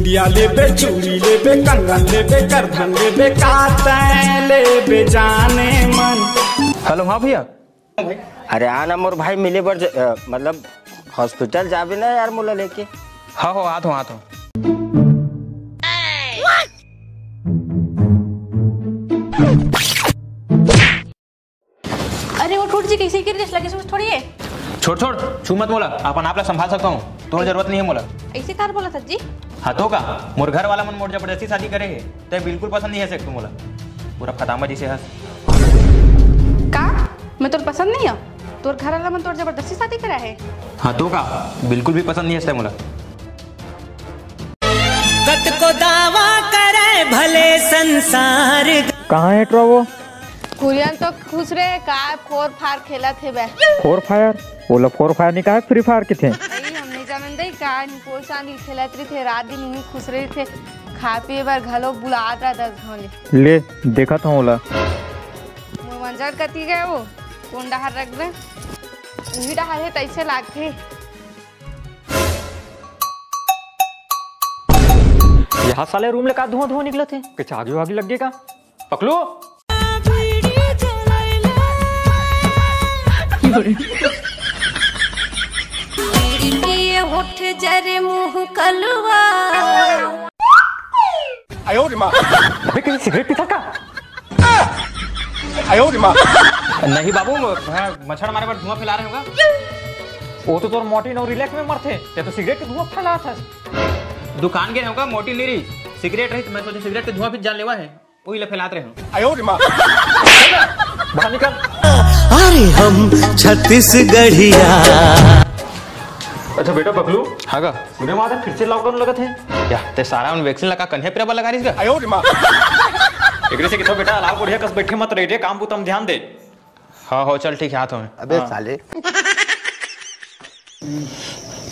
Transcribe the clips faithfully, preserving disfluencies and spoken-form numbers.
बिटिया लेबे, चूड़ी लेबे, कंगन लेबे, करधन लेबे, का तैं लेबे जाने मन। हेलो, हाँ भैया। अरे आ ना मोर भाई, मिले बर ज-, अ, मतलब हॉस्पिटल जाबे ना यार, मोला लेके। हाँ हो, आत हूँ, आत हूँ। अरे वो टूट जी, कैसे गिर गइस? लगे सूझ थोड़ी है। छोड़, छोड़, छू मत मोला, अपन आप ला संभाल सकता हूँ, तोर जरूरत नहीं है मोला। ऐसे कार बोला था जी? हाँ तो का, मोर घर वाला मन मोर जबरदस्ती शादी करे है, ते बिल्कुल पसंद नहीं है से तू मोला। पूरा फटामा जैसे हस। का? मैं तोर पसंद नहीं है? तोर घर वाला मन तोर जबरदस्ती शादी करा है? हाँ तो का, बिल्कुल भी पसंद नहीं है से मोला। कतको दावा करे भले संसार। कहाँ है ट्रो वो? कुरियन तो खुश रहे, का फोर फायर खेलत हे बे। फोर फायर? ओला फोर फायर नहीं कहा, फ्री फायर किथे? नहीं, हम नहीं जानन दे का, निपोल चांदी खेलत रही थे, रात दिन यहीं खुश रही थे, खा पिए बर घलो बुलात रहा दस घोले। ले, देखत हूँ ओला। मोर मंजर कति गए वो, कौन डहार रख दे? उही डहार है, तैसे लागथे। यहाँ साले रूम ले का धुआं धुआं निकलत हे? कुछ आगी वागी लग गई का? पकलू। ये होठ जरे मुंह कलवा। अबे, कहीं सिगरेट पीता का? नहीं बाबू, मैं मच्छर मारे बर धुआं फैला रहे होगा। वो तो तोर मोर्टिन और रिलैक्स में मरथे, ते तो सिगरेट के धुआं फैलात हस। दुकान गए होगा, मोर्टिन नहीं रही, सिगरेट रही, तो मैं सोचे सिगरेट के धुआं भी जानलेवा है, वही ले फैलात रहे हो। बाहर निकल। अरे हम छत्तीसगढ़िया। अच्छा बेटा पकलू। हाँ का? सुने वहाँ फिर से लॉकडाउन लगत हे। या, ते सारा मन वैक्सीन लगा कन्हे पिराबा लगा रही का? एकरे से किथो बेटा, अलाव बुढ़िया कस बैठे मत रही रे, काम बुता म ध्यान दे। हाँ, हो, चल, ठीक है, हाथ में। अबे हाँ। साले।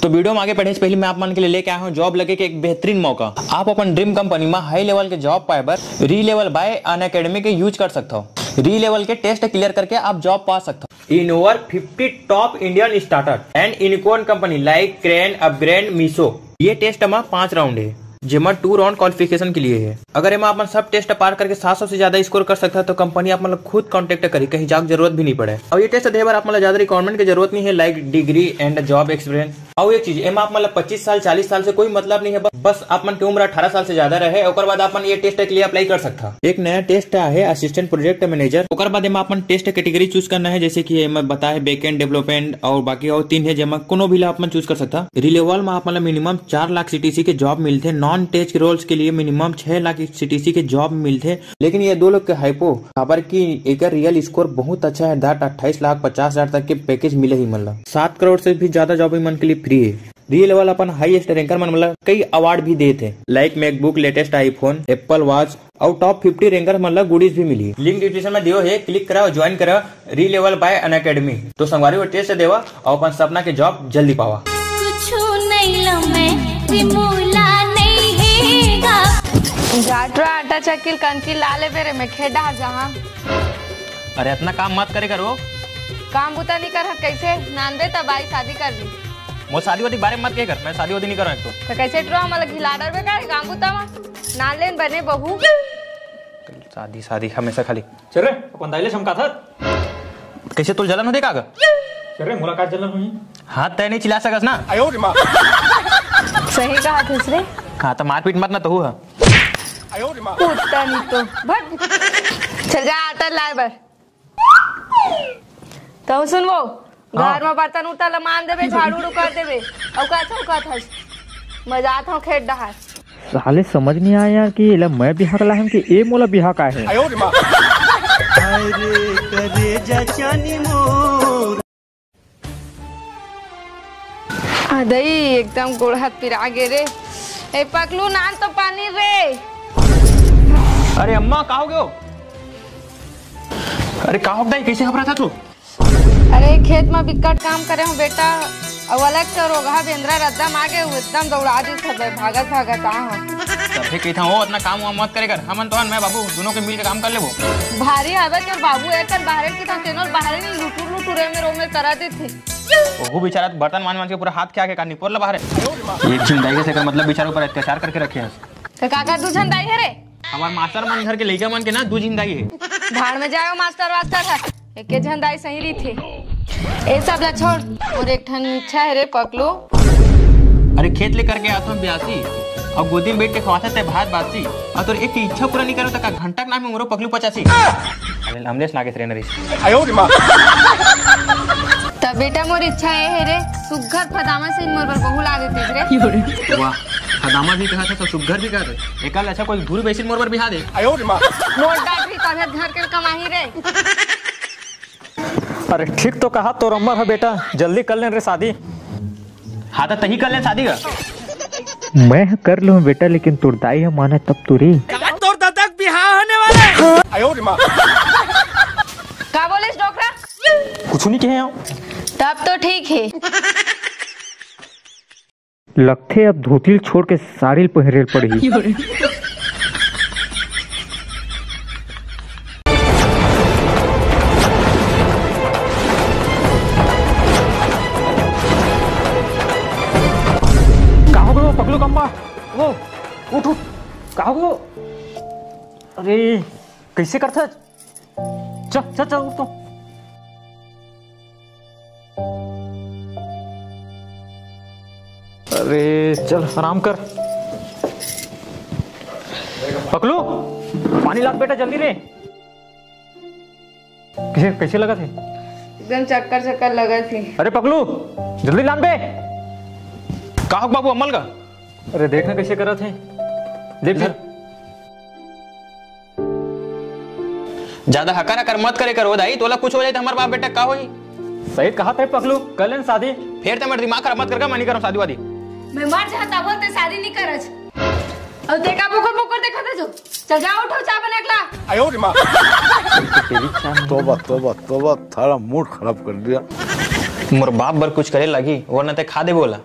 तो वीडियो में आगे बढ़े से पहले मैं आप मन के लिए लेके आया हूँ जॉब लगे के एक बेहतरीन मौका। आप अपन ड्रीम कंपनी में हाई लेवल के जॉब पाए बर री लेवल बाय अनअकैडमी के यूज कर सकते हो। री लेवल के टेस्ट क्लियर करके आप जॉब पा सकते हो। In over fifty top Indian startup and unicorn company like Crane, Upgrade, Meesho। ये टेस्ट में पांच राउंड है, जेमा टू राउंड क्वालिफिकेशन के लिए है। अगर एमा अपन सब टेस्ट पार करके सात सौ से ज्यादा स्कोर कर सकता है, तो कंपनी आप मतलब खुद कॉन्टैक्ट करी, कहीं जाके जरूरत भी नहीं पड़े। और ये टेस्ट देहे बर आप मतलब ज्यादा रिक्वायरमेंट की जरूरत नहीं है, लाइक डिग्री एंड जॉब एक्सपीरियंस। और ये चीज एमा आप मतलब पच्चीस साल, चालीस साल से कोई मतलब नहीं है, बस, बस आप मन की उम्र अठारह साल से ज्यादा रहे, ओकर बाद आप मन ये टेस्ट के लिए अप्लाई कर सकता। एक नया टेस्ट आया है असिस्टेंट प्रोजेक्ट मैनेजर, ओकर बाद एमा आप मन टेस्ट कैटेगरी चूज करना है, जैसे कि एमा बता है बैकएंड डेवलपमेंट और बाकी और तीन है, जेमा कोनो भी ला आप मन चूज कर सकता। री लेवल में आप मन ला मिनिमम चार लाख सीटीसी के जॉब मिलथे, नॉन टेक रोल्स के लिए मिनिमम छह लाख सीटीसी के जॉब मिलथे। लेकिन ये दो लोग के हाइपो, काबर कि एकर रियल स्कोर बहुत अच्छा है, दैट अट्ठाईस लाख पचास हजार तक के पैकेज मिले ही मन ला। सात करोड़ से भी ज्यादा जॉब मन के लिए फ्री है। री लेवल अपन हाईएस्ट रैंकर मन ला कई अवार्ड भी देत हे, लाइक MacBook, latest iPhone, Apple Watch और टॉप फिफ्टी रैंकर मन ला गुडीज भी मिली। लिंक डिस्क्रिप्शन में दियो है, क्लिक करा और ज्वाइन करा री लेवल बाय अनअकैडमी। तो संगवारी वो टेस्ट देवा और अपन सपना के जॉब जल्दी पावा। कुछ नहीं लो मैं, भी मोला नहीं हेगा। जाटरा आटा चक्की ल कनकी ला लेबे रे, मैं खेत डहार जाहां। अरे इतना काम मत करे करो। काम बुता नहीं कर, कैसे नानबे तब आई शादी कर ली। मोर शादी वादी के बारे में मत कहे कर, मैं शादी वादी नहीं करूँ एक तो। तो कैसे ट्रो हमला घिला डरबे का काम बुता मा? नान लेन बने बहू। शादी, शादी हमेशा खाली। चल रे, अपन दाई ले समकाथत। कैसे तोर जलन होथे का गा? चल रे, मोला का जलन होही? हाँ, तै नहीं चिल्ला सकस ना। सही कहा थस रे। हाँ, तो मारपीट मत ना तहू हा। कुत्ता नहीं तो। भट। चल जा, आटा लाए बर। कहूँ सुनबो, हाँ। घर में बर्तन उर्तन ल मान देबे, झाड़ू उड़ू कर देबे। अउ का, अउ का थस? मैं जात हूँ खेत डहार। साले समझ नहीं आया यार कि एला मैं बिहाक लाहूं कि ए मोला बिहाक आए हे। अरे करेजा चानी मोर। आ दई, एकदम गोड़ हाथ पिरा गे रे। ए पकलू, नान तो पानी रे। अरे अम्मा, का हो गयो? अरे का हो गयो दाई, कैसे घबराथस तू? अरे खेत में बिकट काम करे हूँ बेटा, अउ अलग से रोगहा बेंदरा रद्दा मागे हूँ, एकदम दौड़ा दिस हवे, भागत भागत आ हूँ। तभे कहिथंव, ओ, अतना काम वाम मत करे कर, हमन तो हन, मैं बाबू दोनों के मिल के काम कर लेबो। भारी हवे तोर बाबू, एकर बाहरे की तो तेनोर बाहरे नहीं लुटुर लुटुर एमे रोमे करा देथे। ओहू बेचारा बर्तन मांज मांज के पूरा हाथ खिया के का निपोर ला बाहर है। एक झिन दाई हे, तेकर मतलब बेचारा ऊपर अत्याचार करके रखे हस। त काकर दू झन दाई हे रे? हमार मास्टर मन घर के लइका मन के ना दू झिन दाई हे। भाड़ में जाओ मास्टर वास्टर ह, एके झन दाई सही रहिथे। ए सब ला छोड़, मोर एक ठन इच्छा हे रे पकलू। अरे खेत ले करके आथों ब्यासी, अउ गोदी में बैठ के खवाथे ते भात बासी, अउ तोर एक ठे इच्छा पूरा नहीं करो त का घंटा के नाम में मोरो पकलू पचासी। अरे अमलेश नागेश रे नरेश। तबे त मोर इच्छा ए हे रे, सुग्घर फदामा से मोर बर बहू ला देते रे। वाह, फदामा भी कहा था तो सुग्घर भी कहा था। एकर अच्छा कोई धूर बेसिन मोर बर बिहा दे। मोर डॉक्टरी तबियत घर के कमाही रे। अरे ठीक तो कहा तोर अम्मा ह बेटा, जल्दी कर लेन रे शादी। हाँ तो तही कर लेन शादी का। मैं ह कर लूँ बेटा, लेकिन तोर दाई ह माने तब तो रे। का तोर ददा के बिहाव होने वाला है? का बोले डोकरा? कुछ नहीं कहे हो। तब तो ठीक है। लगथे अब धोती ल छोड़ के साड़ी ल पहिरे ल पड़ही। का हो गयो पकलू कम्मा? ओ, उठ, उठ। का हो गयो? अरे, कैसे करथस? चल, चल, चल, उठ तो। अरे चल, आराम कर। पकलू, पानी लात बेटा, जल्दी रे। कैसे, कैसे लगत हे? एकदम चक्कर चक्कर लगत हे। अरे पकलू, जल्दी लान बे। का हो बाबू, अम्मा ल का? अरे देख ना कैसे करत हे। ले फिर। ज्यादा हकर हकर मत करे कर ओ दाई, तोला कुछ हो जाए त हमर बाप बेटा का होही? सही कहा थे पकलू, कर लेन शादी। फेर ते हमर दिमाग खराब मत कर का, मैं नहीं करम शादी वादी। मैं मर जाता बोलते शादी नहीं करज। अउ देखा बुकुर बुकुर देखा था जो। चल जा उठो, चाय बना के ला। तोबा, तोबा, तोबा, थारा मूड खराब कर दिया। मोर बाप बर कुछ करे लागी, वरना ते खा देबो ओला।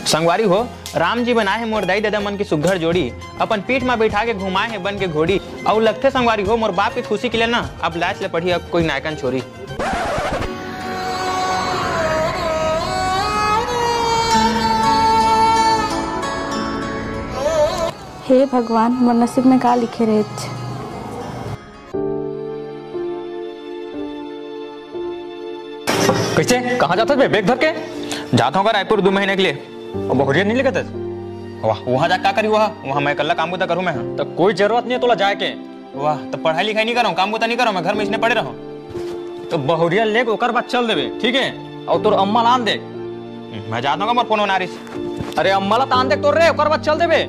संगवारी हो, राम जी बनाए हे मोर दाई ददा मन के सुग्घर जोड़ी, अपन पीठ मा बैठा के घुमाए हे बन के घोड़ी। अउ लगथे संगवारी हो, मोर बाप के खुशी के लिए ना, अब लाच ले पढ़ी अब कोई नायकन छोरी। हे भगवान, मोर नसीब में का लिखे रहे? कैसे? कहाँ जाथस बे, बैग धर के? जात हूँ का रायपुर दू महीने के लिए। अब बहुरिया नहीं लेके तस? वाह, वहाँ जा का करी? वहाँ, वहाँ मैं अकेला काम बुता करूँ मैं। तो कोई जरूरत नहीं है तोला जाए के। वाह, तो पढ़ाई लिखाई नहीं करूँ, काम बुता नहीं करूँ, मैं घर में इसने पड़े रहूँ। तो बहुरिया लेके ओकर बाद चल देबे, ठीक है? और तोर अम्मा लान दे। मैं जात हूँ का, मोर फोन बना रही। अरे अम्मा ला तान दे तोर रे, ओकर बाद चल देबे।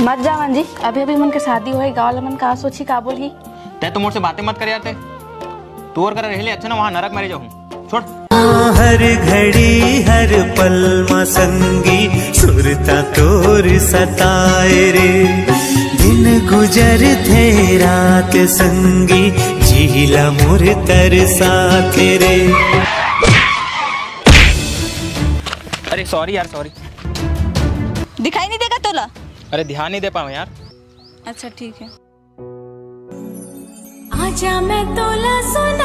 मत जा मन जी, अभी अभी मन के शादी होए, गाँव ला मन का सोची का बोलही। तै तो मोर से बातें मत कर यार, तै तोर कर रहे ले अच्छा ना वहाँ नरक में रह जाऊँ। छोड़। हर घड़ी हर पल मा संगी सुरता तोर सताए रे। दिन गुजर थे रात संगी जीला मोर तरसाथे रे। अरे सॉरी यार, सॉरी। दिखाई नहीं देगा तोला? अरे ध्यान नहीं दे पाऊँ यार। अच्छा ठीक है। आजा मैं तोला सुना